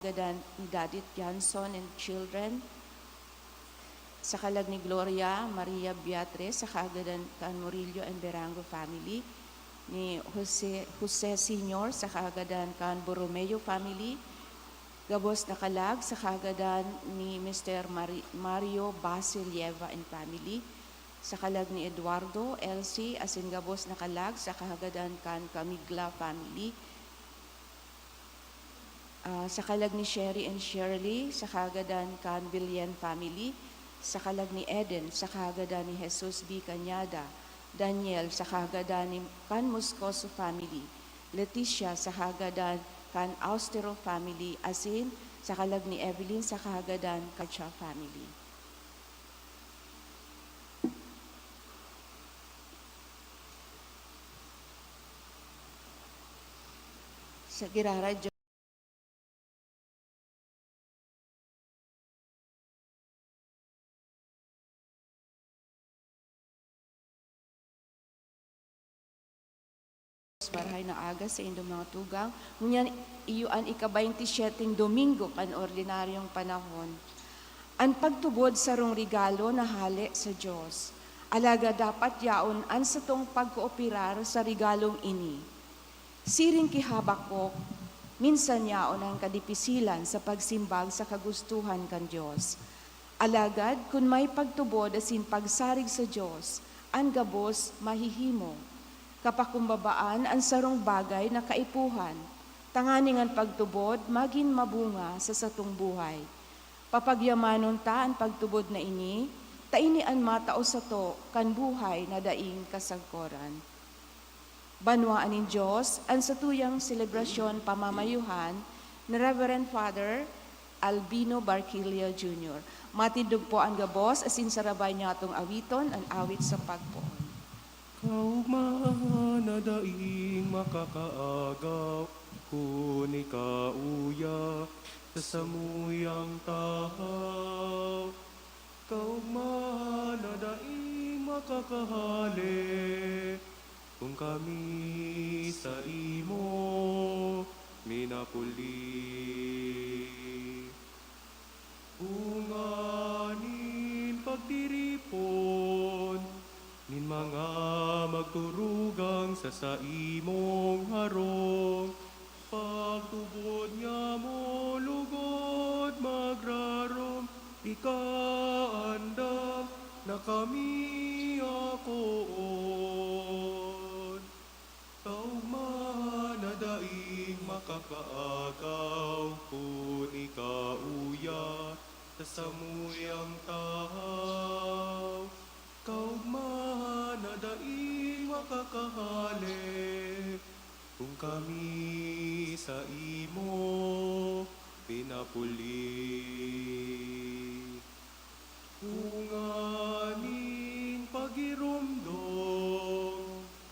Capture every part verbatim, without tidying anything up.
kaagadan ni Dadit Johnson and children, sa kalag ni Gloria Maria Beatriz, sa kaagadan kan Murillo and Berango family, ni Jose, Jose Senior, sa kaagadan kan Borromeo family, gabos na kalag sa kaagadan ni Mister Mari-, Mario Basilieva and family, sa kalag ni Eduardo, Elsie, asin gabos na kalag sa kaagadan kan Camigla family, ah, sa kalag ni Sherry and Shirley, sa kaagadan kan Villen family, sa kalag ni Eden, sa kaagadan ni Jesus B. Cañada, Daniel, sa kaagadan ni, kan Moscoso family, Leticia, sa kaagadan kan Austero family, asin sa kalag ni Evelyn, sa kaagadan kan Cha family. Sa giraray, marahay na aga sa indong mga tugang. Ngunyan, iyo an ika-baynti syeteng Domingo kan ordinaryong panahon. An pagtubod sarong regalo na hale sa Dios. Alagad dapat yaon an satong pagkooperar sa regalong ini. Siring ki Habacuc, minsan yaon an kadipisilan sa pagsimbag sa kagustuhan kan Dios. Alagad kun may pagtubod asin pagsarig sa Dios, an gabos mahihimo. Kapakumbabaan an sarong bagay na kaipuhan, tanganing an pagtubod magin mabunga sa satong buhay. Papagyamanon ta an pagtubod na ini, ta ini an matao sato kan buhay na daing kasagkoran. Banwaan nin Dios an satuyang selebrasyon pamamayuhan ni Reverend Father Albino Barquilla Junior. Matindog po an gabos asin sarabay niyatong awiton an awit sa pagpoon. Kaogmahan na daing makakaagaw, kun ika uya sa samuyang tahaw. Kaogmahan na daing makakahale, kun kami saimo minapuli. Bunga nin pagtiripon nin mga magturugang sa saimong harong, pagtubod niamo lugod magrarom, ika andam na kami akoon. Kaogmahan na daing makakaagaw, kun ika uya sa samuyang tahaw. Kaogmahan na daing makakahale, kun kami saimo pinapuli. Bunga nin pagiromdom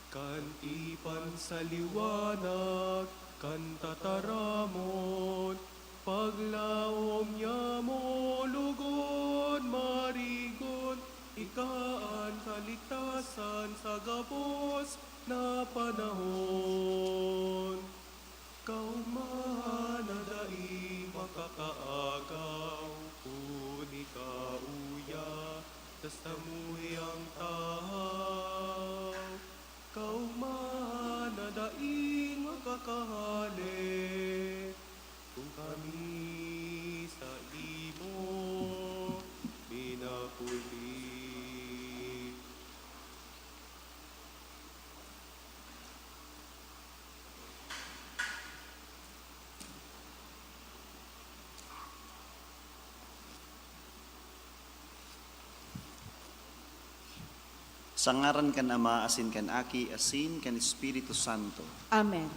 kan tipan sa liwanag kan tataramon, paglaom niamo lugod marigon, ika an kaligtasan sa gabos na panahon. Kaogmahan na daing makakaagaw, kun ika uya sa samuyang tahaw. Kaogmahan na daing makakahale, kun kami saimo minapuli. Sa ngaran kan Ama, asin kan Aki, asin kan Espiritu Santo. Amen.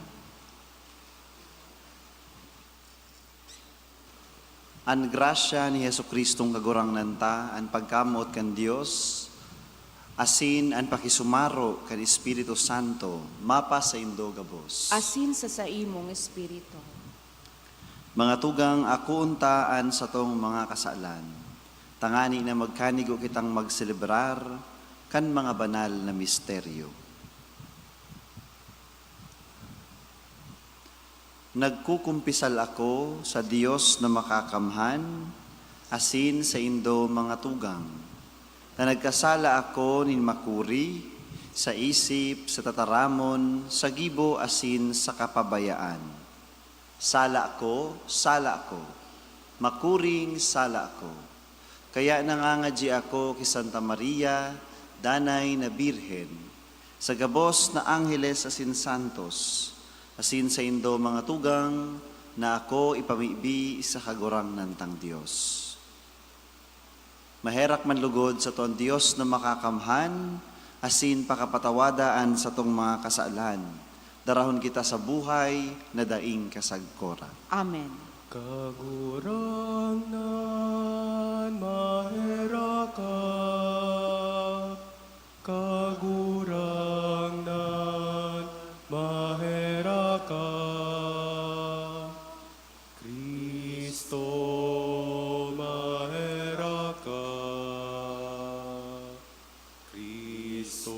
An grasya ni Jesu-Cristong Kagurangnan ta, an pagkamoot kan Dios, asin an pakisumaro kan Espiritu Santo, mapasaindo gabos. Asin sa saimong espiritu. Mga tugang, akoon ta an satong mga kasalan, tangani na magkanigo kitang magselebrar kan mga banal na misteryo. Nagkukumpisal ako sa Dios na Makakamhan asin saindo, mga tugang, na nagkasala ako nin makuri sa isip, sa tataramon, sa gibo asin sa kapabayaan. Sala ko, sala ko, makuring sala ko. Kaya nangangadyi ako ki Santa Maria, danay na Birhen, sa gabos na angheles asin santos, asin saindo, mga tugang, na ako ipamibi sa Kagurangnan tang Dios. Maherak man lugod sato an Dios na Makakamhan, asin pakapatawada an satong mga kasalan. Darahon kita sa buhay na daing kasagkoran. Amen. Kagurangnan, maheraka. Kagurangnan, maheraka. Cristo, maheraka. Cristo,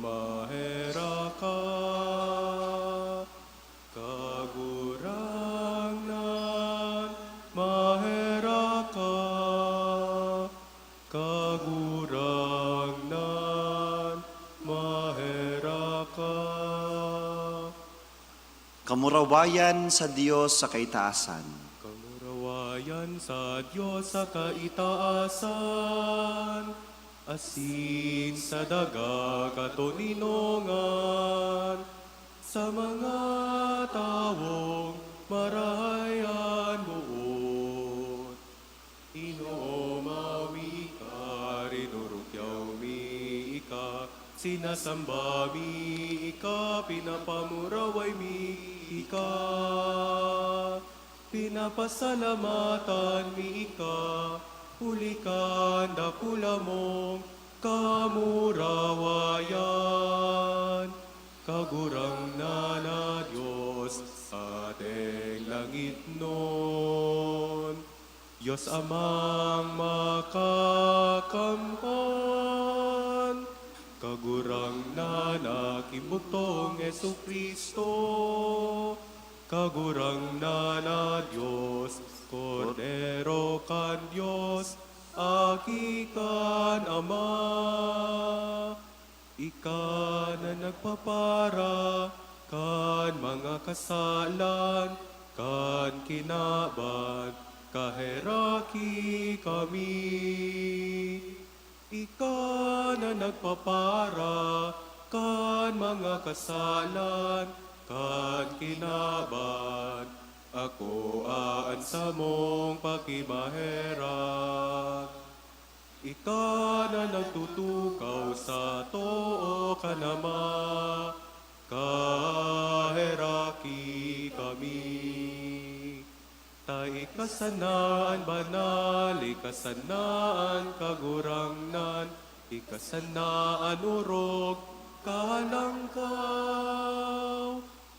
maheraka. Kagurangnan, maheraka. Kagurangnan, maheraka. Kamurawayan sa Dios sa kaitaasan. Kamurawayan sa Dios sa kaitaasan, asin sa daga katoninongan, sa mga tawong marahay an boot. Inoomaw mi ika, rinurukyaw mi ika, sinasamba mi ika, pinapamuraway mi ika, pinapasalamatan mi ika, huli kan dakula mong kamurawayan. Kagurangnan na Dios, Ating langitnon, Dios Amang Makakamhan, Kagurangnan na Aki bugtong Jesu-Cristo, Kagurangnan na Dios, Kordero kan Dios, Aki kan Ama. Ika na nagpapara kan mga kasalan kan kinaban, kaheraki kami. Ika na nagpapara kan mga kasalan kan kinaban, akoa an samong pakimaherak. Ika na nagtutukaw sa too kan Ama, kaheraki kami. Ta ika sana an banal, ika sana an kagurangnan, ika sana an orog, kalangkaw.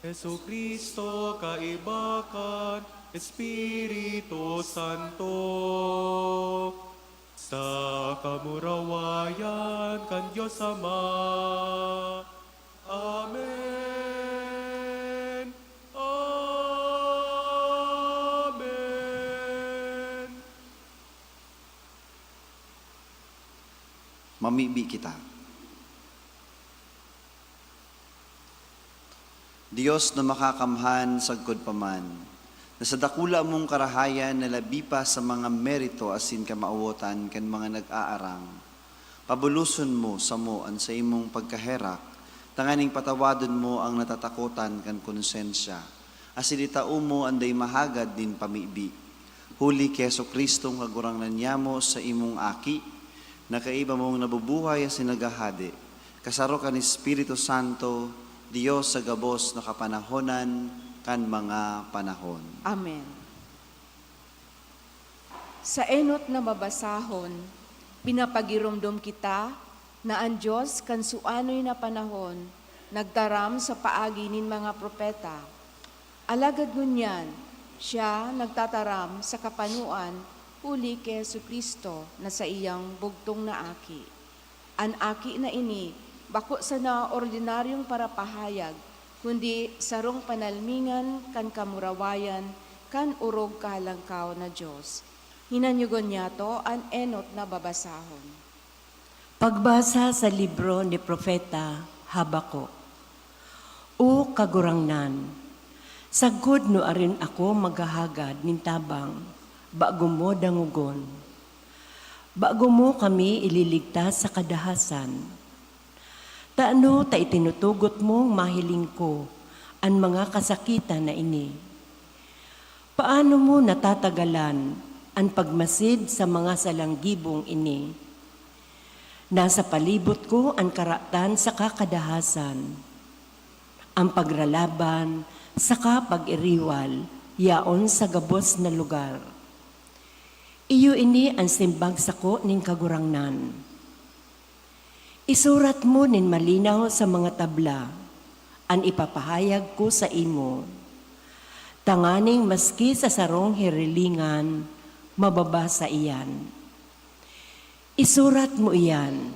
Jesu-Cristo, kaiba kan Espiritu Santo, sa kamurawayan kan Dios Ama. Amen. Amen. Mamibi kita. Dios na Makakamhan sagkod pa man, na sa dakula mong karahayan na labi pa sa mga merito asin kamawotan kan mga nag-aarang, pabuloson mo samo an saimong pagkaherak, tanganing patawadon mo an natatakotan kan konsensya, asin itao mo an dai mahagad nin pamibi. Huli ki Jesu-Cristong Kagurangnan niyamo, saimong Aki, na kaiba mong nabubuhay asin naghahade, kasaro kan Espiritu Santo, Dios sa gabos na kapanahonan kan mga panahon. Amen. Sa enot na babasahon, pinapagiromdom kita na an Dios kan suanoy na panahon nagtaram sa paagi nin mga propeta. Alagad ngunyan, siya nagtataram sa kapanoan huli ki Jesu-Cristo na saiyang bugtong na Aki. An Aki na ini bako sana ordinaryong parapahayag, kundi sarong panalmingan kan kamurawayan kan orog kahalangkaw na Dios. Hinanyugon niyato an enot na babasahon. Pagbasa sa libro ni Propeta Habacuc. O Kagurangnan, sagkod nuarin ako maghahagad nin tabang, bago mo dangogon. Bago mo kami ililigtas sa kadahasan. Tano ta itinutugot mong mahiling ko an mga kasakitan na ini? Paano mo natatagalan an pagmasid sa mga salang gibong ini? Nasa palibot ko an karatan saka kadahasan. An pagralaban saka pag-iriwal yaon sa gabos na lugar. Iyo ini an simbag sako nin Kagurangnan. Isurat mo nin malinaw sa mga tabla an ipapahayag ko saimo, tanganing maski sa sarong hirilingan, mababasa iyan. Isurat mo iyan,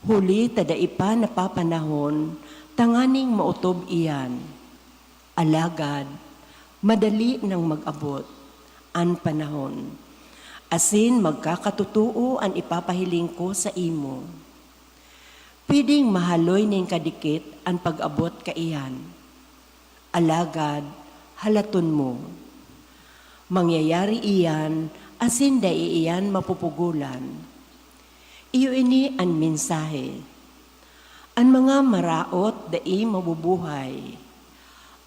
huli ta dai pa napapanahon tanganing maotob iyan. Alagad, madali nang mag-abot an panahon, asin magkakatotoo an ipapahiling ko saimo. Pwedeng mahaloy nin kadikit an pag-abot kaiyan. Alagad, halaton mo. Mangyayari iyan asin dai iyan mapupugolan. Iyo ini an mensahe. An mga maraot dai mabubuhay,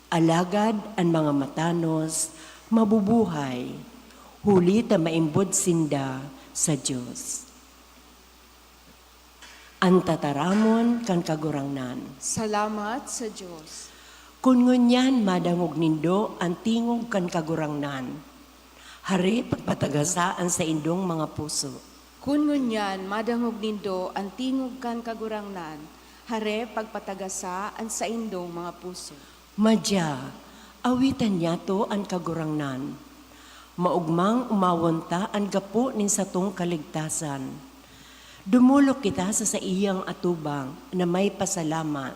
alagad an mga matanos mabubuhay, huli ta maimbod sinda sa Dios. An tataramon kan Kagurangnan. Salamat sa Dios. Kun ngunyan madangog nindo an tingog kan Kagurangnan, hare pagpatagasa an saindong mga puso. Kun ngunyan madangog nindo an tingog kan Kagurangnan, hare pagpatagasa an saindong mga puso. Madya, awitan niyato an Kagurangnan. Maogmang omawon ta an gapo nin satong kaligtasan. Dumolok kita sa saiyang atubang na may pasalamat.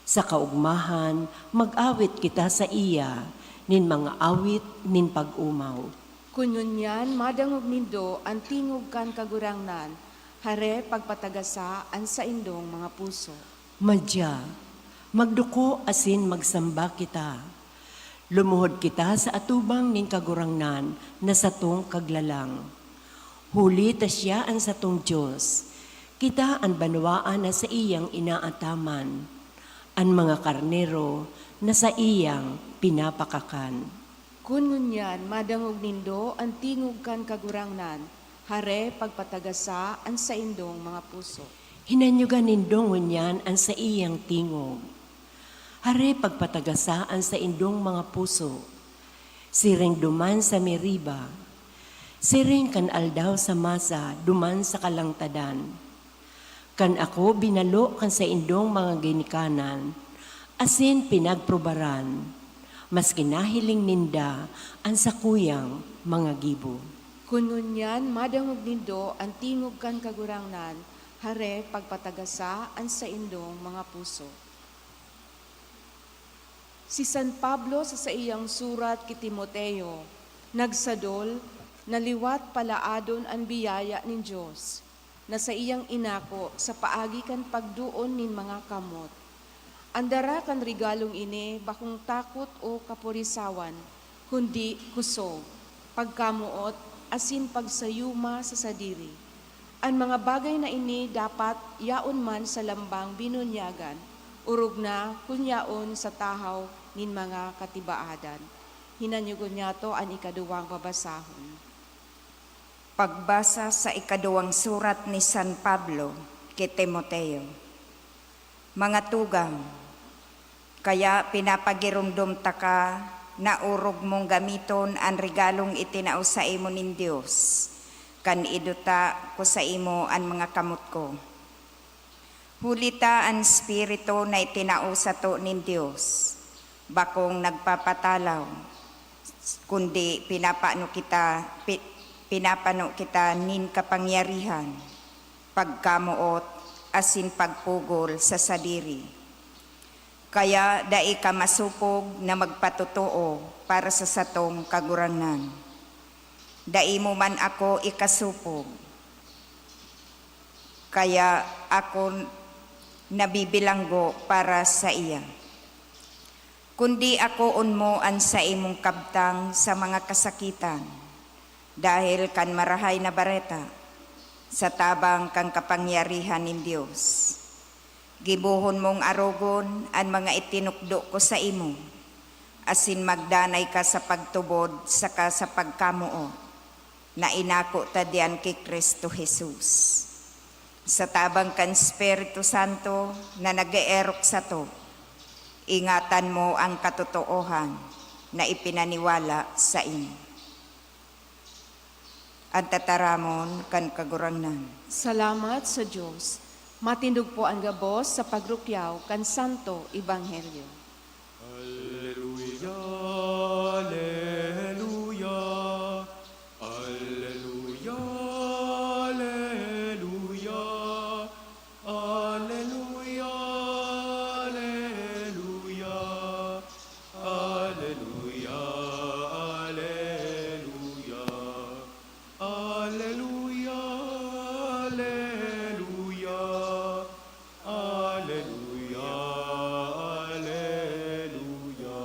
Sa kaogmahan, mag-awit kita saiya nin mga awit nin pag-omaw. Kun ngunyan madangog nindo an tingog kan Kagurangnan, hare pagpatagasa an saindong mga puso. Madya, magduko asin magsamba kita. Lumuhod kita sa atubang nin Kagurangnan na satong Kaglalang. Huli ta siya an satong Dios, kita an banwaan na saiyang inaataman, an mga karnero na saiyang pinapakakan. Kun ngunyan madangog nindo an tingog kan Kagurangnan, hare pagpatagasa an saindong mga puso. Hinanyugan nindo ngunyan an saiyang tingog. Hare pagpatagasa an saindong mga puso. Siring duman sa Meriba, siring kan aldaw sa Masa duman sa kalangtadan. Kan ako binalo kan saindong mga ginikanan, asin pinagprobaran, maski nahiling ninda an sakuyang mga gibo. Kun ngunyan madangog nindo an tingog kan Kagurangnan, hare pagpatagasa an saindong mga puso. Si San Pablo sa saiyang surat ki Timoteo nagsadol na liwat palaadon an biyaya nin Dios na saiyang inako sa paagi kan pagdoon nin mga kamot. An dara kan regalong ini bakong takot o kaporisawan, kundi kusog, pagkamoot, asin pagsayuma sa sadiri. An mga bagay na ini dapat yaon man sa lambang binunyagan, orog na kun yaon sa tahaw nin mga katibaadan. Hinanyugon niyato an ikaduwang babasahon. Pagbasa sa ikaduwang surat ni San Pablo ki Timoteo. Mga tugang, kaya pinapagiromdom taka na orog mong gamiton an regalong itinao saimo nin Dios, kan iduta ko saimo an mga kamot ko. Huli ta an Espiritu na itinao sato nin Dios, bakong nagpapatalaw, kundi pinapano kita, pi-, pinapano kita nin kapangyarihan, pagkamoot, asin pagpugol sa sadiri. Kaya dai ka masopog na magpatotoo para sa satong Kagurangnan. Dai mo man ako ikasopog, kaya ako nabibilanggo para saiya. Kundi akoon mo an saimong kabtang sa mga kasakitan, dahil kan Marahay na Bareta, sa tabang kan kapangyarihan nin Dios. Gibohon mong arogon an mga itinukdo ko saimo, asin magdanay ka sa pagtubod saka sa pagkamoot na inako ta diyan ki Cristo Jesus. Sa tabang kan Espiritu Santo na nag-eerok sato, ingatan mo an katotoohan na ipinaniwala saimo. An tataramon kan Kagurangnan. Salamat sa Dios. Matindog po an gabos sa pagrukyaw kan Santo Ebanghelyo. Aleluya, aleluya, aleluya, aleluya, aleluya, aleluya, aleluya, aleluya, aleluya, aleluya, aleluya, aleluya.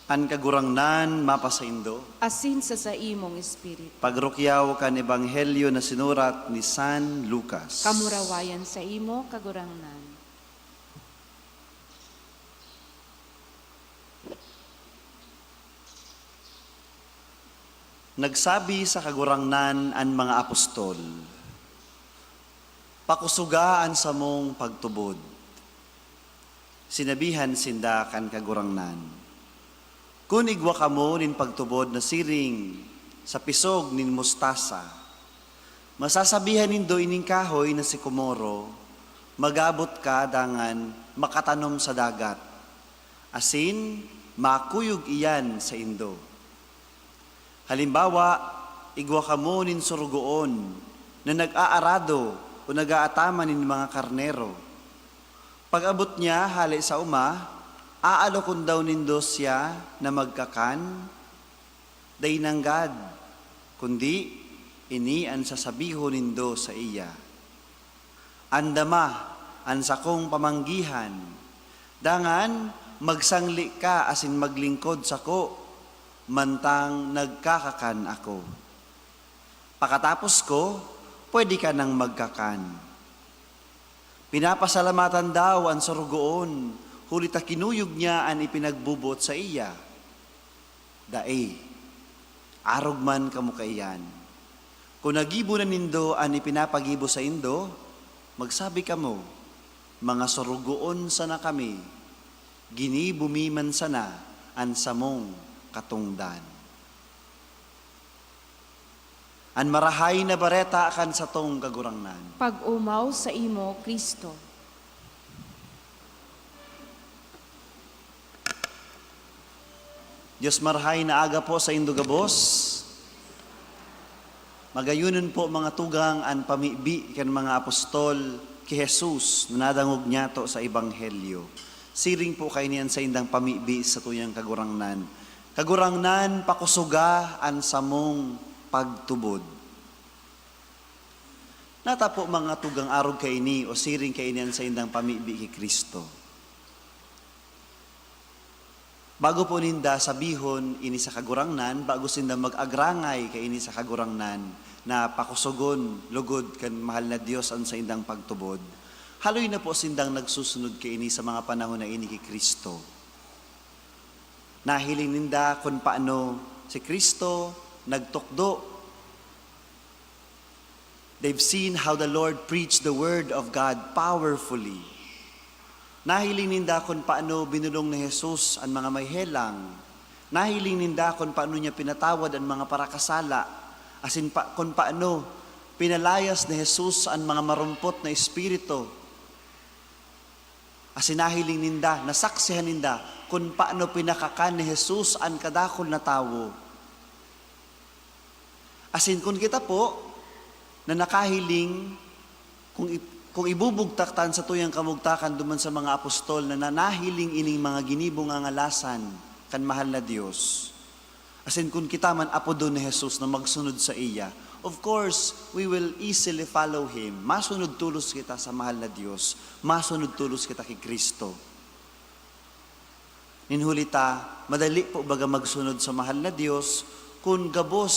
An Kagurangnan mapasaindo. Asin sa saimong espiritu. Pagrukyaw kan Ebanghelyo na sinurat ni San Lucas. Kamurawayan saimo, Kagurangnan. Nagsabi sa Kagurangnan an mga apostol, "Pakusoga an samong pagtubod." Sinabihan sinda kan Kagurangnan, "Kun igwa kamo nin pagtubod na siring sa pisog nin mustasa, masasabihan nindo ining kahoy na sikomoro, 'Mag-abot ka dangan makatanom sa dagat,' asin makuyog iyan saindo." Halimbawa, igwa kamo nin sorogoon na nag-aarado o nag-aataman nin mga karnero. Pag-abot niya hale sa oma, aalokon daw nindo siya na magkakan? Dai nanggad, kundi ini an sasabihon nindo saiya, "Andama an sakong pamanggihan, dangan magsangli ka asin maglingkod sako mantang nagkakakan ako. Pakatapos ko, pwede ka nang magkakan." Pinapasalamatan daw an sorogoon, huli ta kinuyog niya an ipinagboboot saiya. Dai. Arog man kamo kaiyan. Kun nagibo na nindo an ipinapagibo saindo, magsabi kamo, "Mga sorogoon sana kami, ginibo mi man sana an samong katongdan." An Marahay na Bareta kan satong Kagurangnan. Pag-omaw saimo, Cristo. Dios Marahay na aga po saindo gabos. Magayonon po, mga tugang, an pamibi kan mga apostol ki Jesus na nadangog niyato sa Ebanghelyo. Siring po kaini an saindang pamibi sa satuyang Kagurangnan, "Kagurangnan, pakusoga an samong pagtubod." Nata po, mga tugang, arog kaini o siring kaini an saindang pamibi ki Cristo. Bago po ninda sabihon ini sa Kagurangnan, bago sinda mag-agrangay kaini sa Kagurangnan na pakusogon lugod kan mahal na Dios an saindang pagtubod, haloy na po sindang nagsusunod kaini sa mga panahon na ini ki Cristo. Nahiling ninda kun paano si Cristo nagtukdo. They've seen how the Lord preached the word of God powerfully. Nahiling ninda kun paano binolong ni Jesus an mga may helang. Nahiling ninda kun paano niya pinatawad an mga parakasala, asin pa, kun paano pinalayas ni Jesus an mga marumpot na espiritu. Asin nahiling ninda, nasaksihan ninda kun paano pinakakan ni Jesus an kadakul na tawo. Asin kun kita po na nakahiling, kung i-, kung ibubugtak ta an satuyang kamugtakan duman sa mga apostol na, na nahiling ining mga ginibo ngangalasan kan mahal na Dios, asin kun kita man apodon ni Jesus na magsunod saiya, of course, we will easily follow Him. Masunod tolos kita sa mahal na Dios. Masunod tolos kita ki Cristo. Nin huli ta, madali po baga magsunod sa mahal na Dios kun gabos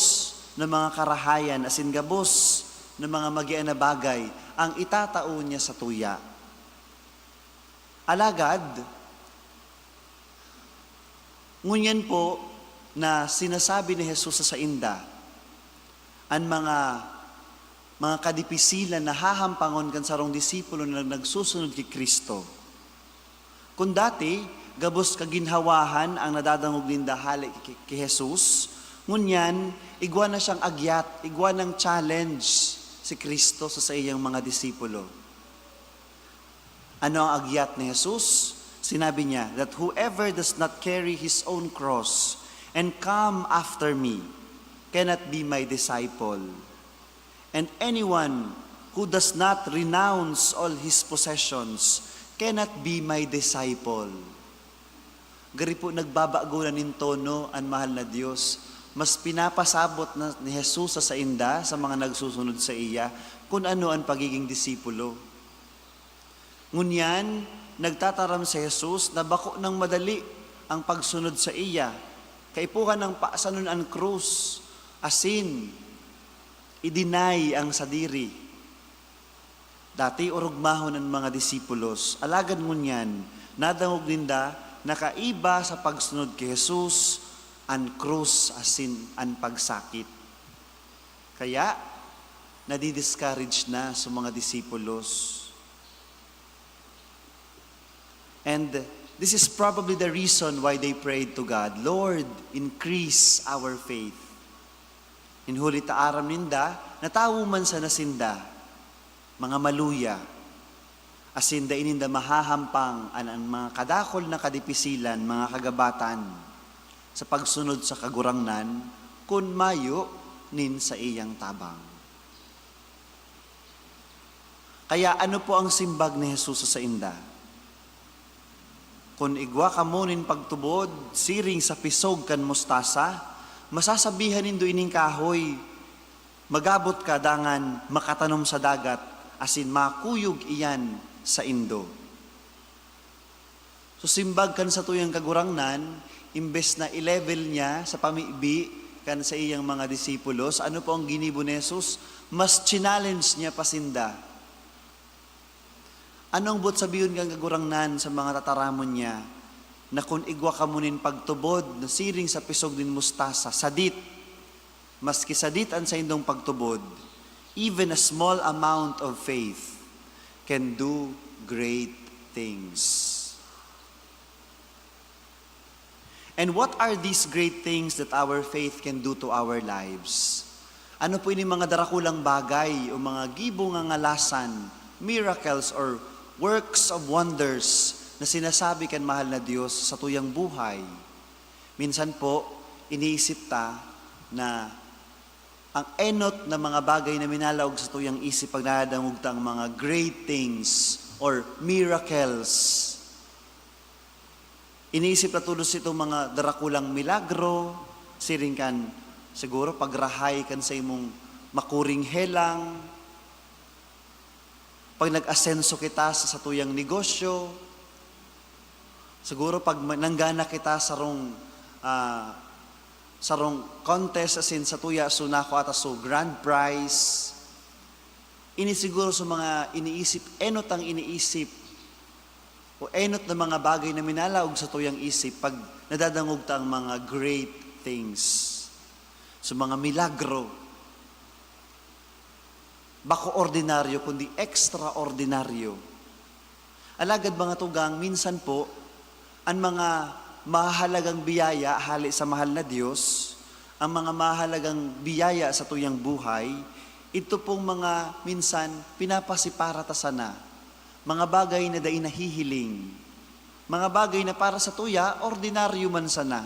na mga karahayan asin gabos na mga magia na bagay ang itatao niya satuya. Alagad, ngunyan po na sinasabi ni Jesus sa sainda an mga, mga kadipisilan na hahampangon kan sarong disipulo na nagsusunod ki Cristo. Kun dati, gabos kaginhawahan ang nadadangog ninda hale ki, ki Jesus, ngunyan, igwa na siyang agyat, igwa nang challenge si Cristo sa saiyang mga disipulo. Ano ang agyat ni Jesus? Sinabi niya that, "Whoever does not carry his own cross and come after me cannot be my disciple. And anyone who does not renounce all his possessions cannot be my disciple." Gari po nagbabago na nin tono an mahal na Dios. Mas pinapasabot na ni Jesus sa sainda, sa mga nagsusunod saiya, kun ano an pagiging disipulo. Ngunyan, nagtataram si Jesus na bako nang madali ang pagsunod saiya. Kaipuhan nang pasanon an krus, asin i-deny ang sadiri. Dati orogmahon an mga disipulos, alagad ngunyan nadangog ninda na kaiba sa pagsunod ki Jesus an krus asin an pagsakit. Kaya, nadi-discourage na sa mga disipulos. And this is probably the reason why they prayed to God, "Lord, increase our faith." Nin huli ta aram ninda na tawo man sana sinda, mga maluya, asin dai ninda mahahampang an, an mga kadakul na kadipisilan, mga kagabatan, sa pagsunod sa Kagurangnan, kun mayo nin saiyang tabang. Kaya ano po ang simbag ni Jesus sa sainda? "Kun igwa kamo nin pagtubod siring sa pisog kan mustasa, masasabihan nindo ining kahoy, 'Mag-abot ka dangan makatanom sa dagat,' asin makuyog iyan saindo." So, simbag kan satuyang Kagurangnan, imbes na i-level niya sa pamibi kan saiyang mga disipulos, ano po ang ginibo ni Jesus? Mas challenge niya pa sinda. Anong buot sabihon kan Kagurangnan sa mga tataramon niya na kun igwa kamo nin pagtubod na siring sa pisog nin mustasa, sadit, maski sadit an saindong pagtubod, even a small amount of faith can do great things. And what are these great things that our faith can do to our lives? Ano po ini mga darakulang bagay o mga gibo ngangalasan, miracles or works of wonders na sinasabi kan mahal na Dios sa tuyang buhay? Minsan po, iniisip ta na ang enot na mga bagay na minalaog sa tuyang isip pag nadadangog ta ang mga great things or miracles. Iniisip ta tolos itong mga darakulang milagro, siring kan, siguro, pagrahay kan sa imong makuring helang, pag nag-asenso kita sa satuyang negosyo, siguro pag ma-, nanggana kita sarong, ah, sarong contest, asin satuya so nakua ta so grand prize. Ini siguro sa mga iniisip, enot ang iniisip o enot na mga bagay na minalaog sa tuyang isip pag nadadangog ta ang mga great things. So, mga milagro, bako ordinaryo, kundi ekstraordinaryo. Alagad, mga tugang, minsan po, an mga mahahalagang biyaya hale sa mahal na Dios, ang mga mahahalagang biyaya sa tuyang buhay, ito pong mga minsan pinapasipara ta sana, mga bagay na dai nahihiling, mga bagay na para sa tuya, ordinaryo man sana.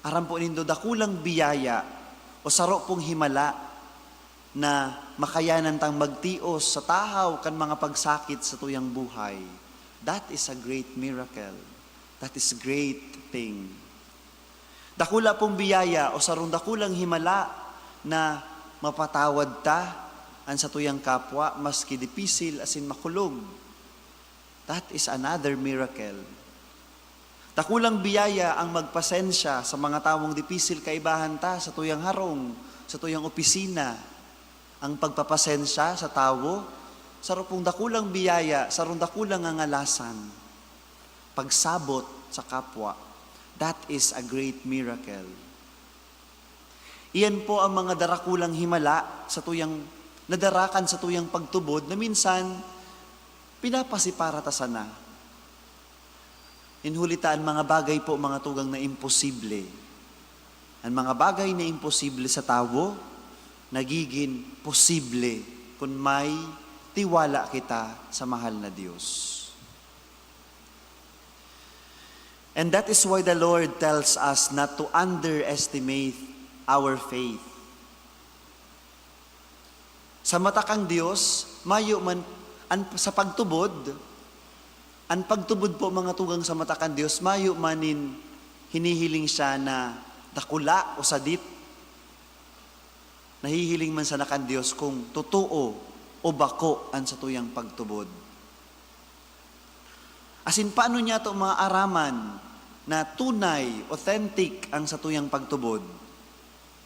Aram po nindo, dakulang biyaya O saro pong himala na makayanan tang magtios sa tahaw kan mga pagsakit sa tuyang buhay. That is a great miracle. That is great thing. Dakula pong biyaya o sarong dakulang himala na mapatawad ta an satuyang kapwa maski dipisil asin makulog. That is another miracle. Dakulang biyaya ang magpasensya sa mga tawong dipisil kaibahan ta, sa tuyang harong, sa tuyang opisina. Ang pagpapasensya sa tawo, sarong dakulang biyaya, sarong dakulang ngangalasan. Pagsabot sa kapwa, that is a great miracle. Iyan po ang mga darakulang himala sa tuyang, nadarakan sa tuyang pagtubod na minsan pinapasipara ta sana. Inhuli ta an mga bagay po, mga tugang, na imposible. An mga bagay na imposible sa tawo, nagigin posible kun may tiwala kita sa mahal na Dios. And that is why the Lord tells us not to underestimate our faith. Sa mata kan Dios, mayo man, an, sa pagtubod, an pagtubod po, mga tugang, sa mata kan Dios, mayo man nin hinihiling siya na dakula o sadit. Nahihiling man sana kan Dios kung totoo o bako an satuyang pagtubod. Asin paano niyato maaraman na tunay, authentic, ang satuyang pagtubod?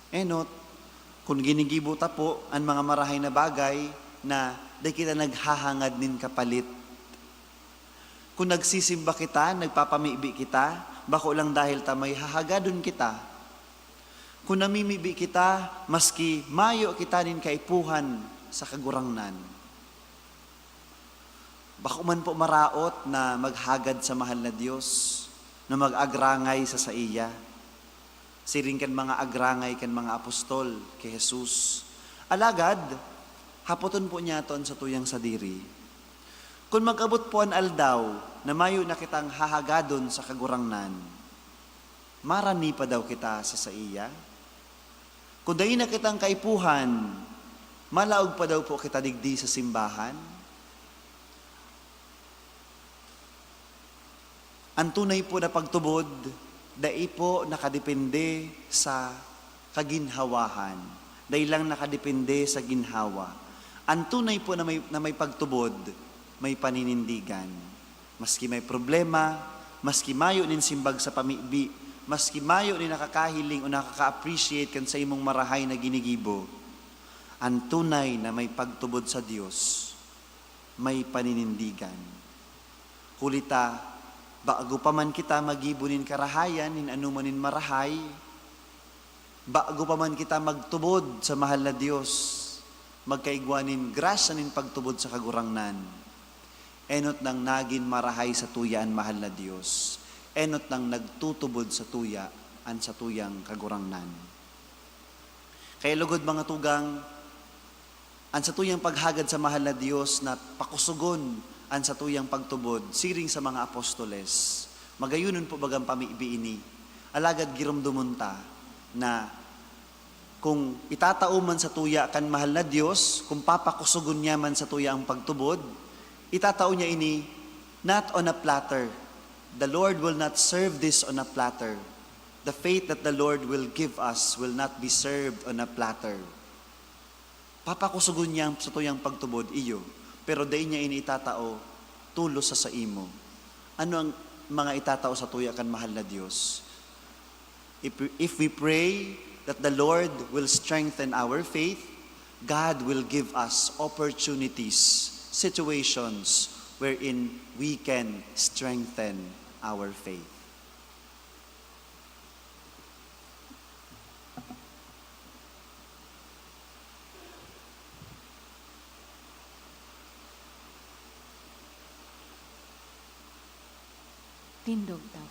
Enot, kun ginigibo ta po an mga marahay na bagay na dai kita naghahangad nin kapalit. Kun nagsisimba kita, nagpapamibi kita, bako lang dahil ta may hahagadon kita. Kun namimibi kita, maski mayo kita nin kaipuhan sa Kagurangnan. Bako man po maraot na maghagad sa mahal na Dios, na mag-agrangay sa saiya, siring kan mga agrangay kan mga apostol ki Jesus. Alagad, hapoton po niyato an satuyang sadiri. Kun mag-abot po an aldaw na mayo na kitang hahagadon sa Kagurangnan, marani pa daw kita sa saiya? Kun dai na kitang kaipuhan, malaog pa daw po kita digdi sa simbahan? An tunay po na pagtubod, dai po nakadepende sa kaginhawahan. Dai lang nakadepende sa ginhawa. An tunay po na may, na may pagtubod, may paninindigan. Maski may problema, maski mayo nin simbag sa pamibi, maski mayo nin nakakahiling o nakaka-appreciate kan saimong marahay na ginigibo, an tunay na may pagtubod sa Dios, may paninindigan. Huli ta, bago pa man kita magibo nin karahayan, nin anoman nin marahay, bago pa man kita magtubod sa mahal na Dios, magkaigwa nin grasya nin pagtubod sa Kagurangnan. Enot nang nagin marahay satuya an mahal na Dios. Enot nang nagtutubod satuya an satuyang Kagurangnan. Kaya lugod, mga tugang, an satuyang paghagad sa mahal na Dios na pakusugon an satuyang pagtubod, siring sa mga apostoles. Magayonon po bagang pamibi ini. Alagad giromdomon ta na kung itatao man satuya kan mahal na Dios, kung papakusugon niya man satuya ang pagtubod, itatao niya ini not on a platter. The Lord will not serve this on a platter. The faith that the Lord will give us will not be served on a platter. Papakusugon niya ang satuyang pagtubod, iyo, pero dai niya ini itatao tolos sa saimo. Ano ang mga itatao satuya kan mahal na Dios? If, if we pray that the Lord will strengthen our faith, God will give us opportunities, situations wherein we can strengthen our faith. Tindog ta.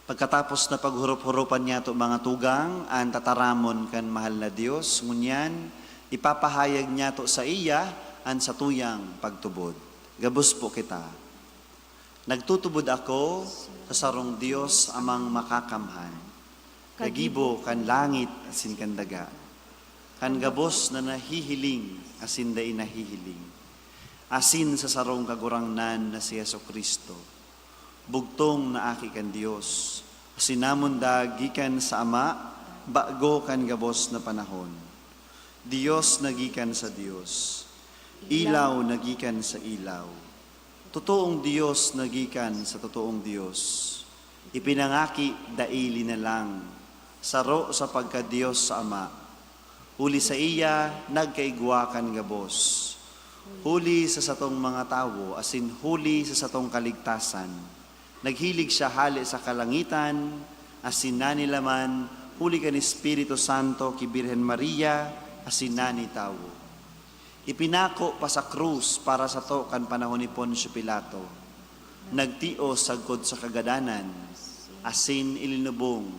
Pagkatapos na paghurup-hurupan niyato, mga tugang, an tataramon kan mahal na Dios, ngunyan ipapahayag niyato saiya an satuyang pagtubod. Gabos po kita. Nagtutubod ako sa sarong Dios, Amang Makakamhan, kagibo kan langit asin kan daga, kan gabos na nahihiling asin dai nahihiling, asin sa sarong Kagurangnan na si Jesu-Cristo, bugtong na Aki kan Dios, sinamundag gikan sa Ama bago kan gabos na panahon. Dios na gikan sa Dios, ilaw na gikan sa ilaw, totoong Dios na gikan sa totoong Dios, ipinangaki dai linalang, saro sa pagka-Dios sa Ama. Huli saiya nagkaigwa kan gabos. Huli sa satong mga tawo asin huli sa satong kaligtasan, naghilig siya hale sa kalangitan asin nanilaman huli kan Espiritu Santo ki Birhen Maria asin nani tawo. Ipinako pa sa krus para sato kan panahon ni Poncio Pilato. Nagtios sagkod sa kagadanan, asin ilinubong,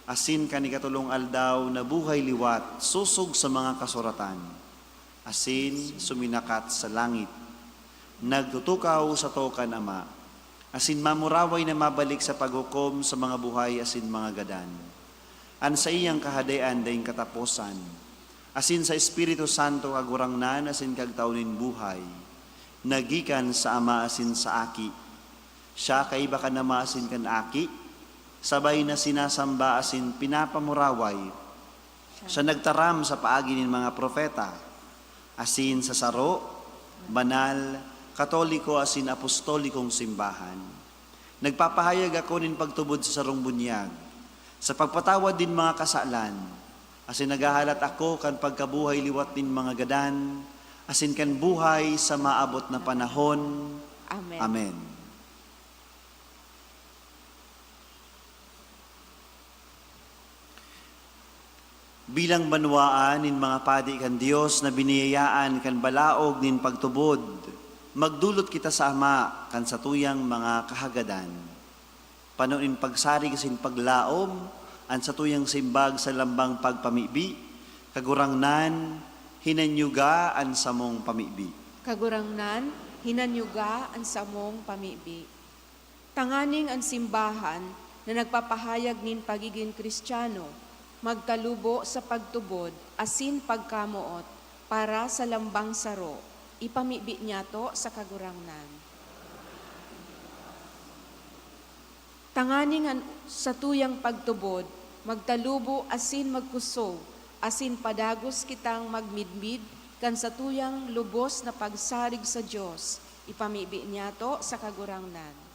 asin kan ikatolong aldaw nabuhay liwat sosog sa mga kasuratan, asin suminakat sa langit. Nagtutukaw sato kan Ama, asin mamuraway na mabalik sa paghukom sa mga buhay asin mga gadan. An saiyang Kahadean daing kataposan, asin sa Espiritu Santo, Kagurangnan asin Kagtao nin buhay, na gikan sa Ama asin sa Aki. Siya kaiba kan Ama asin kan Aki, sabay na sinasamba asin pinapamuraway. Siya nagtaram sa paagi nin mga propeta, asin sa saro, banal, katoliko asin apostolikong simbahan. Nagpapahayag ako nin pagtubod sa sarong bunyag, sa pagpatawad nin mga kasalan, asin naghahalat ako kan pagkabuhay liwat nin mga gadan, asin kan buhay sa maabot na panahon. Amen. Amen. Bilang banwaan nin mga padi kan Dios na biniyayaan kan balaog nin pagtubod, magdolot kita sa Ama kan satuyang mga kahagadan. Pano nin pagsarig asin paglaom an satuyang simbag sa lambang pagpamibi, Kagurangnan, hinanyuga an samong pamibi. Kagurangnan, hinanyuga an samong pamibi. Tanganing an simbahan na nagpapahayag nin pagigin Kristiyano magtalubo sa pagtubod asin pagkamoot para sa lambang saro, ipamibi niyato sa Kagurangnan. Tanganing an satuyang pagtubod magtalubo asin magkusog, asin padagos kitang magmidmid kan satuyang lubos na pagsarig sa Dios, ipamibi niyato sa Kagurangnan.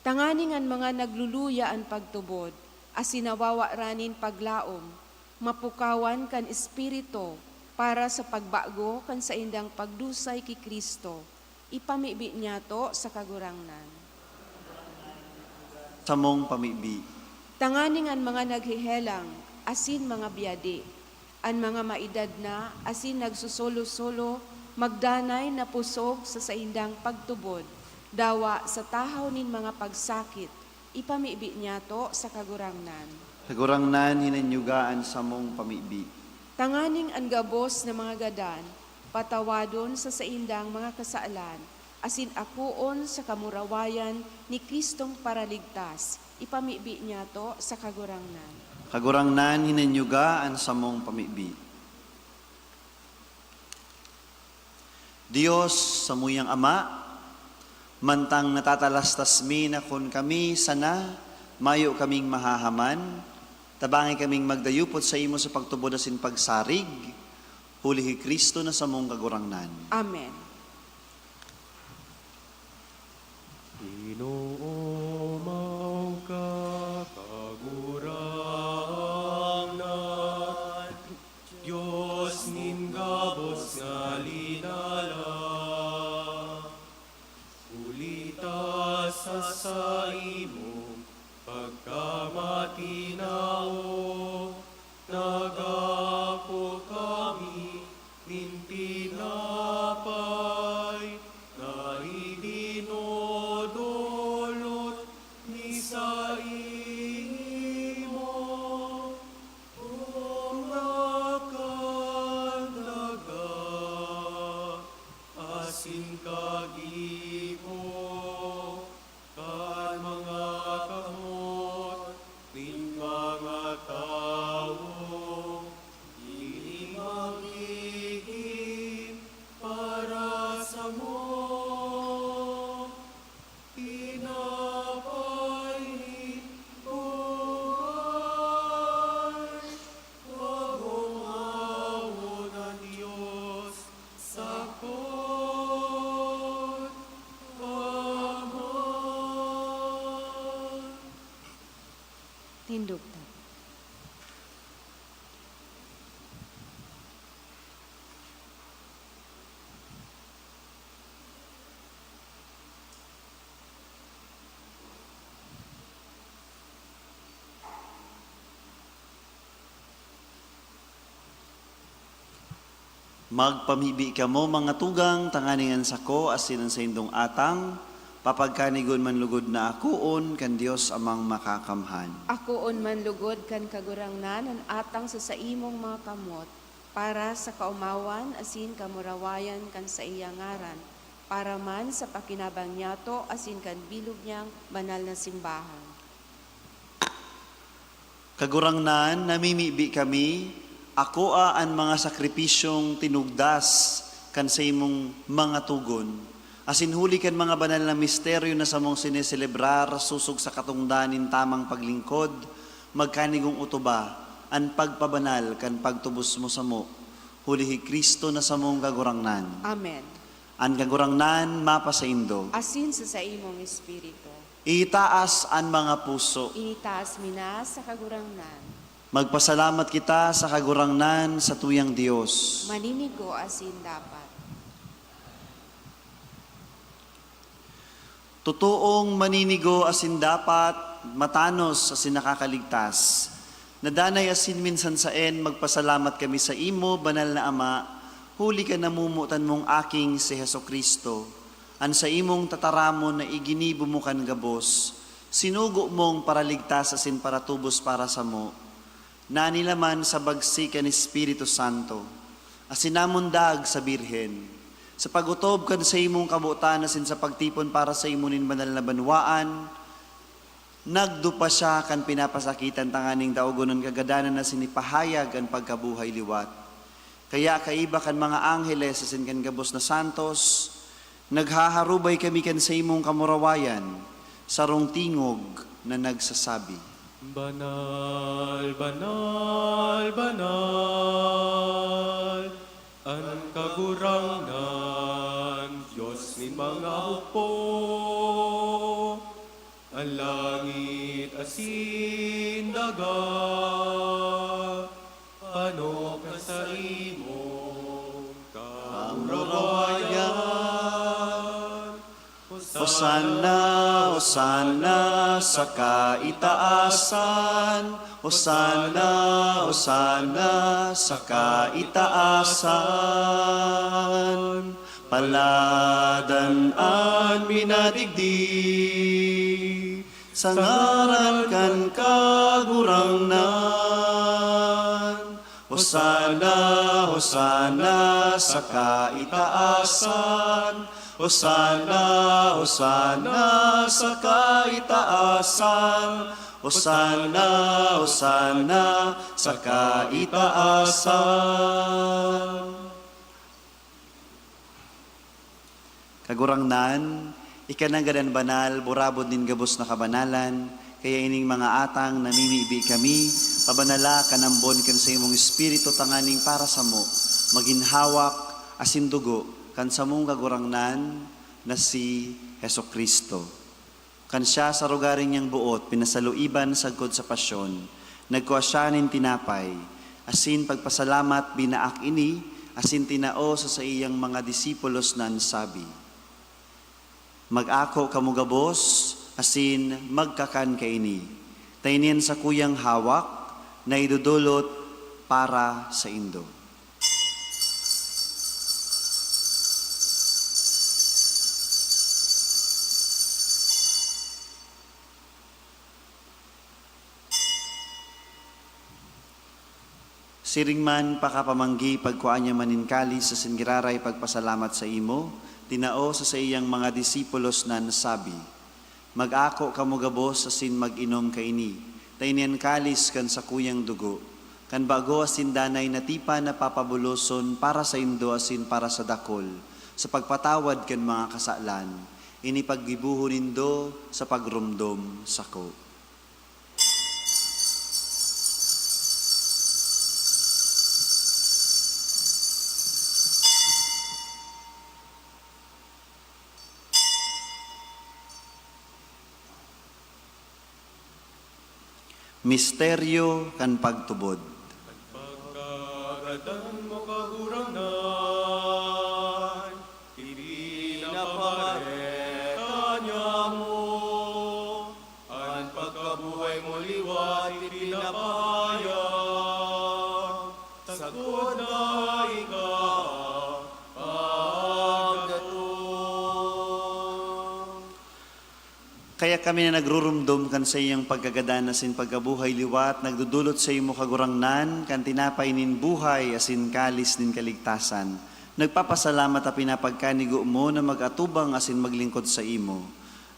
Tanganing an mga nagluluya an pagtubod, asin nawawara nin paglaom, mapukawan kan Espiritu para sa pagbago kan saindang pagdusay ki Cristo, ipamibi niyato sa Kagurangnan. Samong pamibi. Tanganing an mga naghehelang asin mga biyadi, an mga maedad na asin nagsusolo-solo, magdanay na pusog sa saindang pagtubod, dawa sa tahaw nin mga pagsakit, ipamibi niyato sa Kagurangnan. Kagurangnan, hinanyuga an samong pamibi. Tanganing an gabos na mga gadan patawadon sa saindang mga kasalan, asin akoon sa kamurawayan ni Cristong Paraligtas, ipamibi niyato sa Kagurangnan. Kagurangnan, hinanyuga an samong pamibi. Dios, samuyang Ama, mantang natatalastas mi na kun kami sana mayo kaming mahahaman, tabangi kaming magdayupot saimo sa pagtubod asin pagsarig, huli ki Cristo na samong Kagurangnan. Amen. Ginoo, mayo ka, Kagurangnan, Dios nin gabos nga linala. Huli ta sa saimong pagkamatinaw, nagako kami nin tinapay na idinodo Dugtan. Magpamibi kamo, mga tugang, tanganing an sako asin an saindong atang papagkanigon man lugod na akoon kan Dios Amang Makakamhan. Akoon man lugod kan Kagurangnan an atang sa saimong mga kamot, para sa kaomawan asin kamurawayan kan saiyang ngaran, para man sa pakinabang niyato asin kan bilog niyang banal na simbahan. Kagurangnan, namimibi kami, akoa an mga sakripisyong tinugdas kan saimong mga togon, asin huli kan mga banal na misteryo na samong sineselebrar sosog sa katongdan nin tamang paglingkod, magkanigong otoba an pagpabanal kan pagtubos mo samo, huli hi Cristo na samong Kagurangnan. Amen. An Kagurangnan mapasaindo. Asin sa saimong espiritu. Itaas an mga puso. Itaas mi na sa Kagurangnan. Magpasalamat kita sa Kagurangnan, satuyang Dios. Maninigo asin dapat. Totoong maninigo asin dapat, matanos asin nakakaligtas. Na danay asin minsan saen, magpasalamat kami saimo, Banal na Ama, huli kan namomotan mong Aking si Jesu-Cristo. An saimong tataramon na iginibo mo kan gabos, sinugo mong paraligtas asin paratubos para samo, nanilaman sa bagsi kan Espiritu Santo, asin namundag sa Birhen. Sa pag-otob kan saimong kabotan asin sa pagtipon para saimo nin banal na banwaan, nagdupa siya kan pinapasakitan tanganing daogon an kagadanan asin ipahayag an pagkabuhay liwat. Kaya kaiba kan mga angheles asin kan gabos na santos, naghaharubay kami kan saimong kamurawayan, sarong tingog na nagsasabi, "Banal, banal, banal, an Kagurangnan, Dios nin mga hukbo. An langit asin daga, panok na saimong kamurawayan. Hosanna, Hosanna sa kaitaasan, Hosanna, Hosanna sa kaitaasan. Paladan an minadigdi sa ngaran kan Kagurangnan. Hosanna, Hosanna sa kaitaasan. Hosanna, Hosanna sa kaitaasan. Hosanna, Hosanna sa kaitaasan. Kagurangnan, ika nanggad an banal, burabod nin gabos na kabanalan, kaya ining mga atang namimibi kami, pabanala kan ambon kan saimong Espiritu tanganing para samo, magin hawak asin dugo kan samong Kagurangnan na si Jesu-Cristo. Kan siya sa rogaring niyang boot pinasaluiban sagkod sa pasyon, nagkua siya nin tinapay, asin pagpasalamat, binaak ini, asin tinao sa saiyang mga disipulos na an sabi, "Mag-ako kamo gabos, asin magkakan kaini, ta ini an sakuyang hawak na idodolot para saindo." Siring man, pakapamanggi, pagkua niya man nin kalis asin giraray pagpasalamat saimo, tinao sa saiyang mga disipulos na an sabi, "Mag-ako kamo gabos asin mag-inom kaini, ta ini an kalis kan sakuyang dugo, kan bago asin danay na tipan na papabuloson para saindo asin para sa dakul, sa pagpatawad kan mga kasalan. Ini paggibohon nindo sa pagromdom sako." Misteryo kan pagtubod. Pagkagadan mo, Kagurangnan, ipinapamareta niamo, an pagkabuhay mo liwat ipinapahayag, sagkod na ika pagdatong. Kaya kami na nagrurumdom kan saiyang pagkagadan asin pagkabuhay liwat, nagdodolot saimo, Kagurangnan, kan tinapay nin buhay asin kalis nin kaligtasan. Nagpapasalamat ta pinapagkanigo mo na mag-atubang asin maglingkod saimo.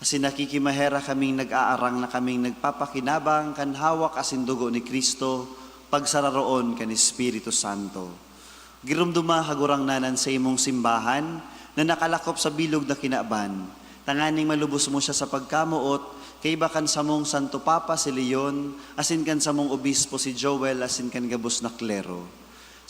Asin nakikimaherak kaming nag-aarang na kaming nagpapakinabang kan hawak asin dugo ni Cristo, pagsararoon kan Espiritu Santo. Giromdoma, Kagurangnan, an saimong simbahan na nakalakop sa bilog na kinaban, tanganing malubos mo siya sa pagkamoot, kaiba kan samong Santo Papa si Leon, asin kan samong obispo si Joel, asin kan gabos na klero.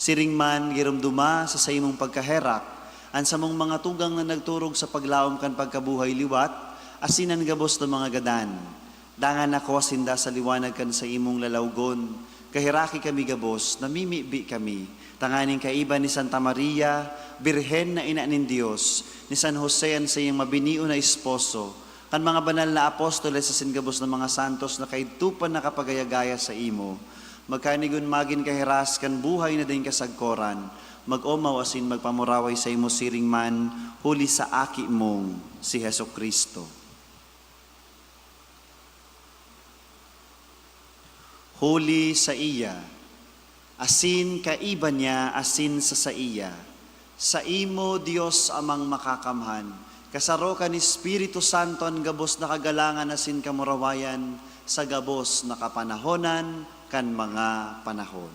Siring man, giromdoma sa saimong pagkaherak an samong mga tugang na nagturog sa paglaom kan pagkabuhay liwat, asin an gabos na mga gadan. Dangan nakua sinda sa liwanag kan saimong lalawgon. Kaheraki kami gabos, namimibi kami, tanganing kaiba ni Santa Maria, Birhen na ina nin Dios, ni San Jose an saiyang mabinion na esposo, kan mga banal na apostoles asin gabos na mga santos na kaidto pa nakapagaya-gaya saimo, magkanigon magin kahiras kan buhay na daing kasagkoran, mag-omaw asin magpamuraway saimo siring man huli sa Aki mong si Jesu-Cristo. Huli saiya, asin kaiba niya, asin sa saiya, saimo, Dios Amang Makakamhan, kasaro kan Espiritu Santo an gabos na kagalangan asin kamurawayan sa gabos na kapanahonan kan mga panahon.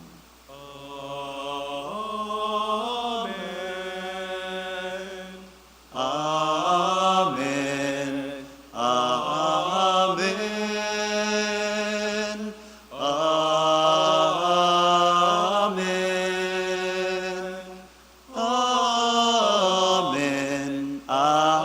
Amen. Amen. Amen. Amen. Amen.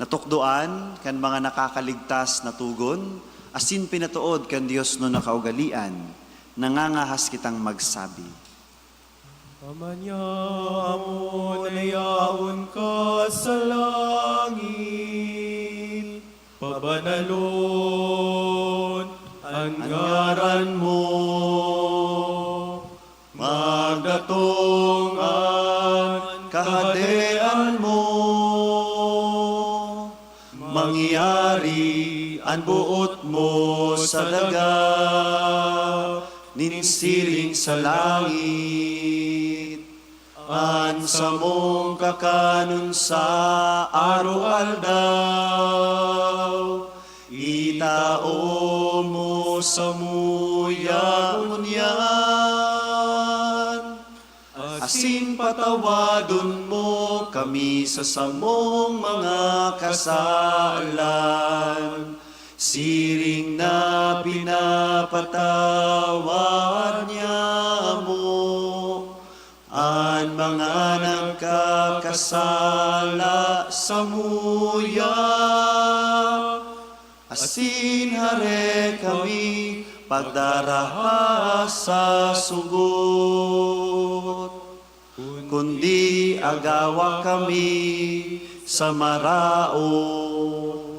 Natukdoan kan mga nakakaligtas na togon, asin pinatood kan Dios na nakaugalean, nangangahas kitang magsabi. Ama niamo na yaon ka sa langit, pabanalon an ngaran mo, magdatong an kahadean mo, mangyari an boot mo sa daga nin siring sa langit. An samong kakanon sa araw-aldaw, itao mo samuya ngunyan, asin patawadon mo kami sa samong mga kasalan, siring na pinapatawad niamo an mga nagkakasala samuya. Asin hare kami pagdaraha sa sugot, kundi agawa kami sa maraot.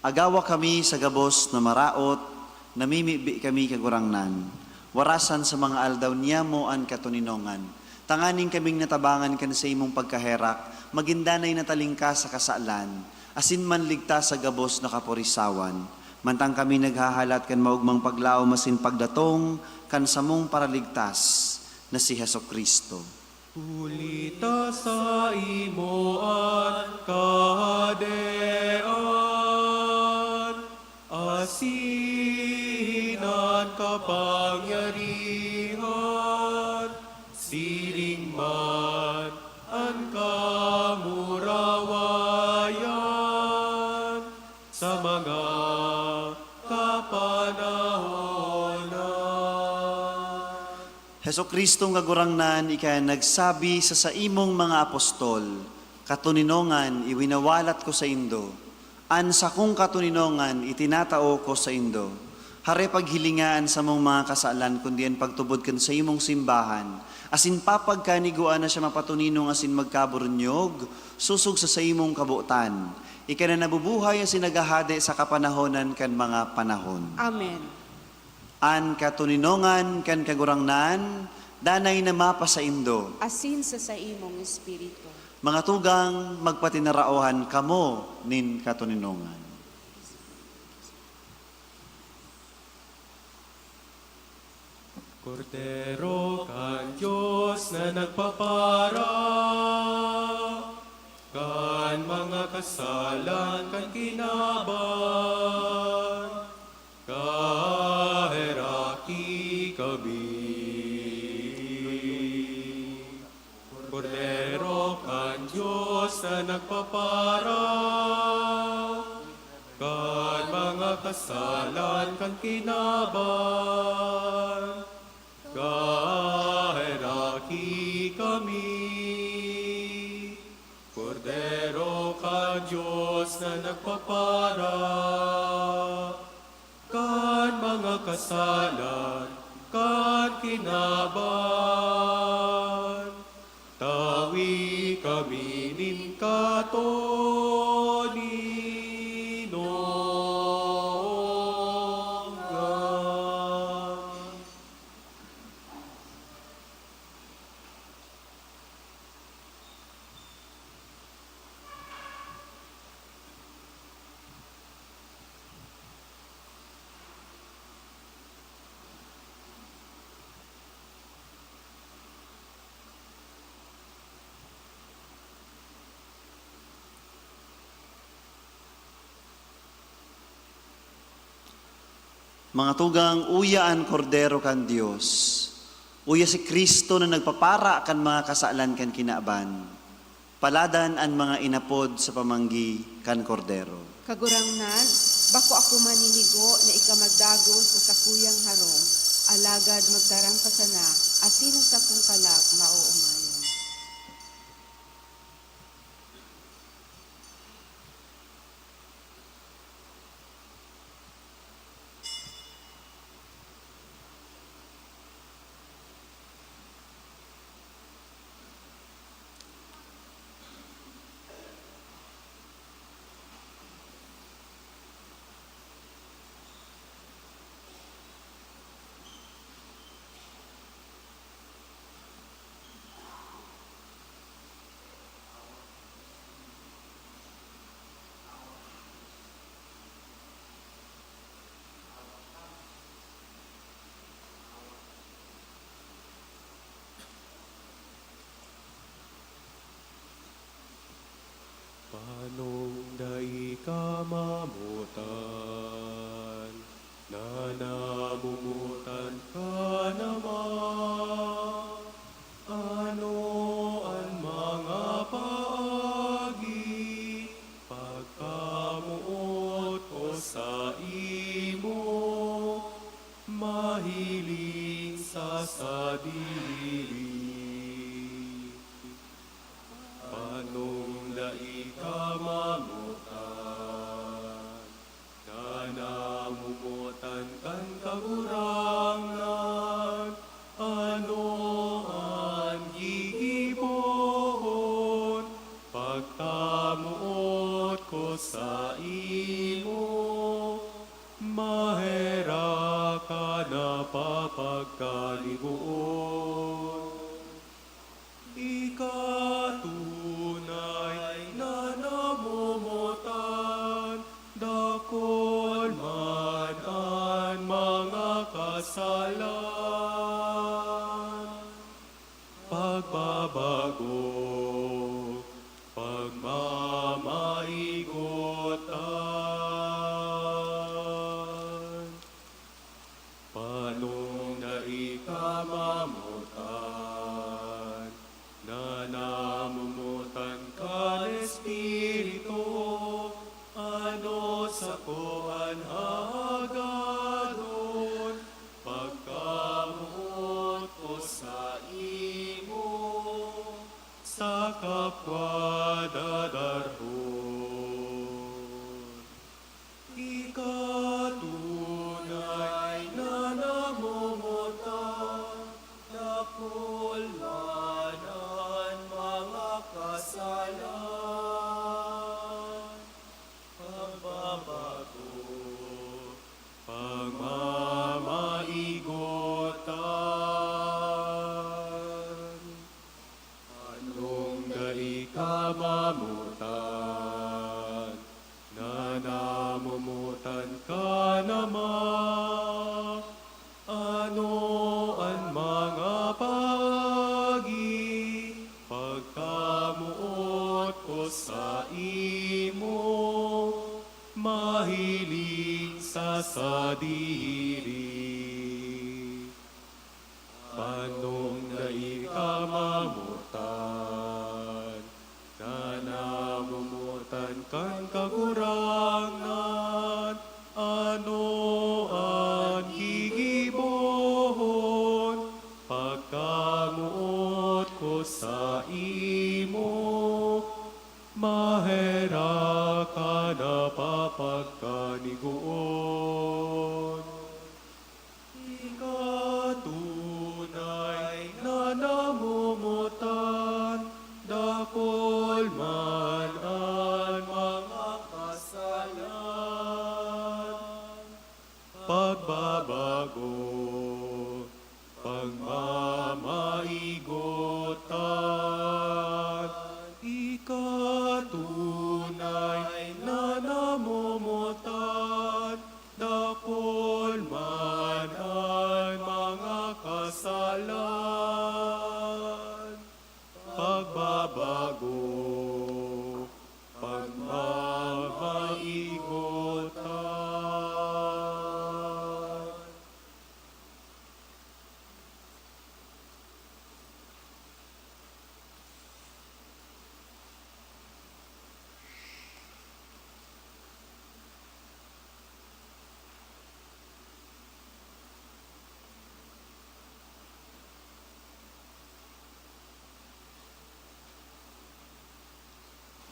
Agawa kami sa gabos na maraot, namimibi kami, Kagurangnan. Warasan sa mga aldaw niyamo an katoninongan, tanganing kaming natabangan kan saimong pagkaherak, magin danay na talingkas sa kasalan, asin manligtas sa gabos na kaporisawan, mantang kami naghahalat kan maogmang paglaom asin pagdatong kan samong Paraligtas na si Jesu-Cristo. Huli ta saimo an kahadean, asin an kapangyarihan, siring man an kamurawayan sa mga kapanahonan. Jesu-Cristong Kagurangnan, ika nagsabi sa saimong mga apostol, "Katoninongan iwinawalat ko saindo, an sakong katoninongan itinatao ko saindo." Hare paghilinga an samong mga kasalan, kundi an pagtubod kan saimong simbahan, asin papagkanigua na siya mapatoninong asin magkaburunyog, sosog sa saimong kabotan. Ika na nabubuhay asin naghahade sa kapanahonan kan mga panahon. Amen. An katoninongan kan Kagurangnan, danay na mapasaindo. Asin sa saimong espiritu. Mga tugang, magpatinaraohan kamo nin katoninongan. Kordero kan Dios na nagpapara kan mga kasalan kan kinaban, kaheraki kami. Kordero kan Dios na nagpapara kan mga kasalan kan kinaban, kaheraki kami. Kordero kan Dios na nagpapara kan mga kasalan kan kinaban, tawi kami nin katoninongan. Mga tugang, uya an Kordero kan Dios. Uya si Cristo na nagpapara kan mga kasalan kan kinaban. Paladan an mga inapod sa pamanggi kan Kordero. Kagurangnan, bako ako maninigo na ika magdagos sa sakuyang harong, alagad magtaram ka sana, asin an sakong kalag maoongayan. Panong dai ka mamotan, na namomotan ka naman. Ano an mga paagi pagkamoot ko saimo? Mahiling sa sadiri. Panong dai ka mamotan, na namomotan kan Kagurangnan, ano an gigibohon pagkamoot ko saimo? Maherak ka na papagkaligoon. Ika tunay na namomotan, dakul man an mga kasalan. Pagbabago, pagmamahigotan. Panong dai ka mamotan, na namomotan kan Espiritu, ano sako an hahagadon pagkamoot ko Kwa dadarhon. Ika tunay na namomotan, dakul man an mga kasalan. Pagbabago, pagmamaigotan. Anong dai ka mamotan, na namomotan ka naman? Ano an mga paagi, pagkamoot ko saimo, mahiling sa sadiri? Panong dai ka mamotan, na namomotan kan Kagurangnan, ano an gigibohon? Pagkamoot ko saimo, maherak an napapagkanigoon. Ika tunay na namomotan, dakul man an mga kasalan. Pagbabago, pagmamaigotan. Ika tunay na namomotan, dakul man an mga kasalan. Pagbabago, pagmamaigotan.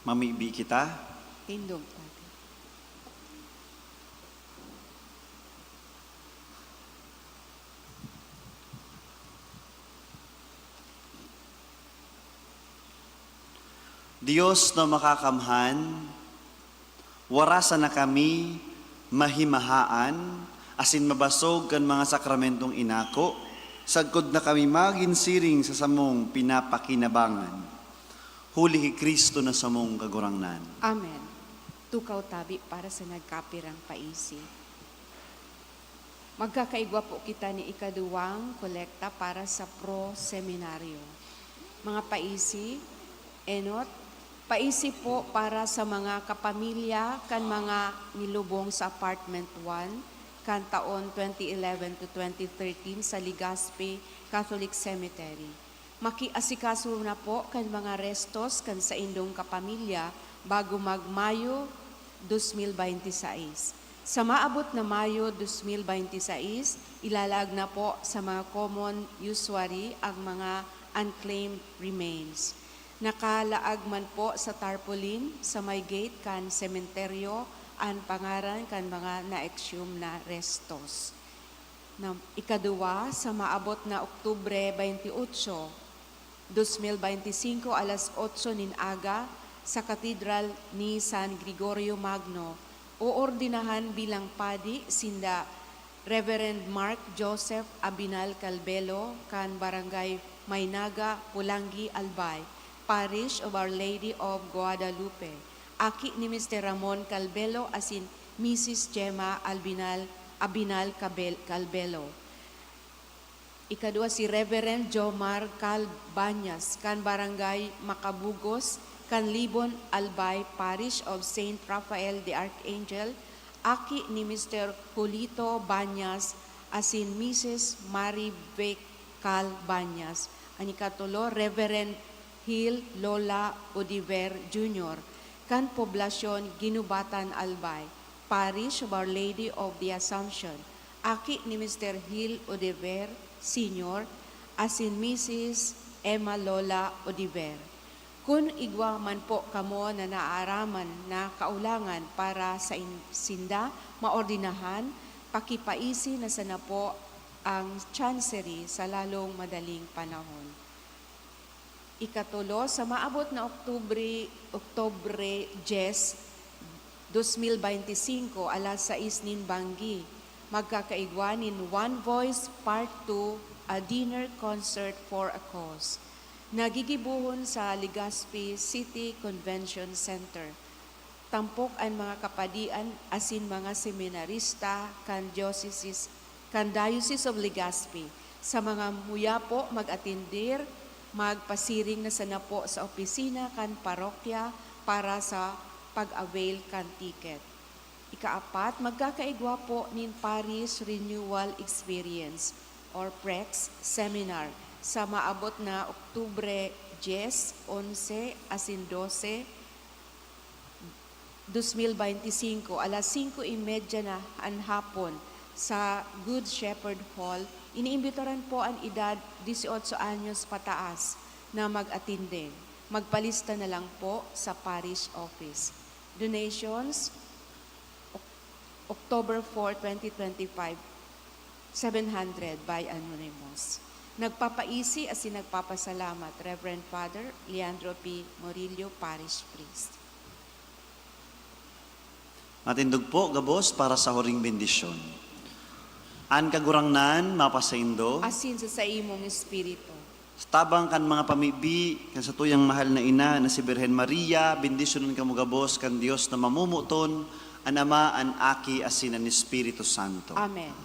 Mamibi kita. Tindog, Tatay. Dios na makakamhan, warasan na kami mahimahaan asin mabasog kan mga sakramentong inako, sagkod na kami magin siring sa samong pinapakinabangan. Huli ki Cristo na samong Kagurangnan. Amen. Tukaw tabi para sa nagkapirang paisi. Magkakaigwa po kita ni ikaduwang kolekta para sa Pro Seminaryo. Mga paisi, enot, paisi po para sa mga kapamilya kan mga nilubong sa Apartment one kan taon twenty eleven to twenty thirteen sa Legazpi Catholic Cemetery. Makiasikaso na po kan mga restos kan saindong kapamilya bago mag-Mayo dos mil baynte sais. Sa maabot na Mayo dos mil baynte sais, ilalaag na po sa mga common ossuary ang mga unclaimed remains. Nakalaag man po sa tarpaulin sa may gate kan sementeryo an pangaran kan mga na-exhume na restos. Na ikaduwa, sa maabot na Oktubre baynte otso, dos mil baynte singko, alas otso nin aga, sa Katedral ni San Gregorio Magno, oordenahan bilang padi sinda Reverend Mark Joseph Abinal Calbelo kan Barangay Maynaga, Polangui, Albay, Parish of Our Lady of Guadalupe, aki ni Mister Ramon Calbelo asin Misis Gemma Albinal, Abinal Cabel-, Calbelo. Ikadua, si Reverend Jomar Cal Bañas, kan Barangay Macabugos, kan Libon, Albay, Parish of Saint Raphael the Archangel, aki ni Mister Julito Bañas asin Misis Marivic Cal Bañas. An ikatulo, Reverend Gil Lola Odiver Junior, kan Poblasyon Guinobatan, Albay, Parish of Our Lady of the Assumption, aki ni Mister Gil Odiver Senior asin Misis Emma Lola Odiver. Kun igwa man po kamo na naaaraman na kaulangan para sa in-, sinda maordinahan, pakipaisi na sana po ang Chancery sa lalong madaling panahon. Ikatulo, sa maabot na Oktubre, Oktubre diyes, dos mil beintisinko, alas sais nin banggi, magkakaigwa nin One Voice Part two, a dinner concert for a cause, na gigibohon sa Legazpi City Convention Center. Tampok an mga kapadian asin mga seminarista kan diocese, kan Diocese of Legazpi. Sa mga muya po mag-atender, magpasiring na sana po sa opisina kan parokya para sa pag-avail kan ticket. Ikaapat, magkakaigwa po nin Parish Renewal Experience or PREX Seminar sa maabot na Oktubre diyes, onse asin dose, dos mil beintisinko, alas singko y media na an hapon sa Good Shepherd Hall. Iniimbitaran po an edad dieciocho anyos pataas na mag-atende. Magpalista na lang po sa parish office. Donations, Oc-, October four, twenty twenty-five, seven hundred by anonymous. Nagpapaisi asin nagpapasalamat, Reverend Father Leandro P. Murillo, Parish Priest. Matindog po gabos para sa huring bendisyon. An Kagurangnan mapasaindo. Asin sa saimong espiritu. Sa tabang kan mga pamibi kan satuyang mahal na ina na si Birhen Maria, bendisyonan kamo gabos kan Dios na mamomoton, an Ama, an Aki, asin an Espiritu Santo. Amen.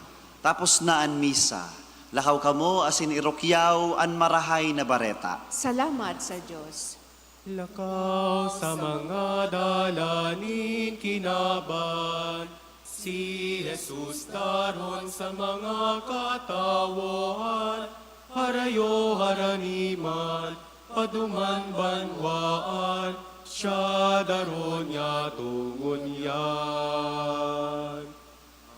Tapos na an misa. Lakaw kamo asin irukyaw an Marahay na Bareta. Salamat sa Dios. Lakaw sa mga dalan nin kinaban, si Jesus daron sa mga katawohan, harayo harani man, paduman banwaan, siya daron niya tungonyan.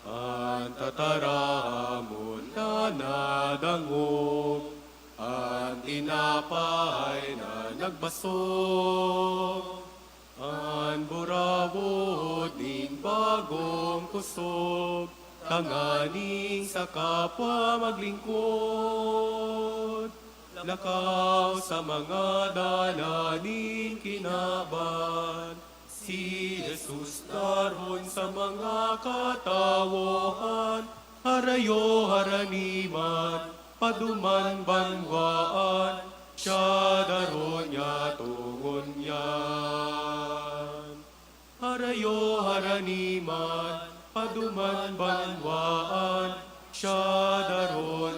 An tataramon na nadangog, an tinapay na nagbasog, an burawod nin bagong kusog, tanganing sa kapwa maglingkod. Lakaw sa mga dalan nin kinaban, si Jesus daron sa mga katawohan, harayo harani man, paduman banwaan, siya daron niya tungonyan. Harayo harani man, paduman banwaan, siya daron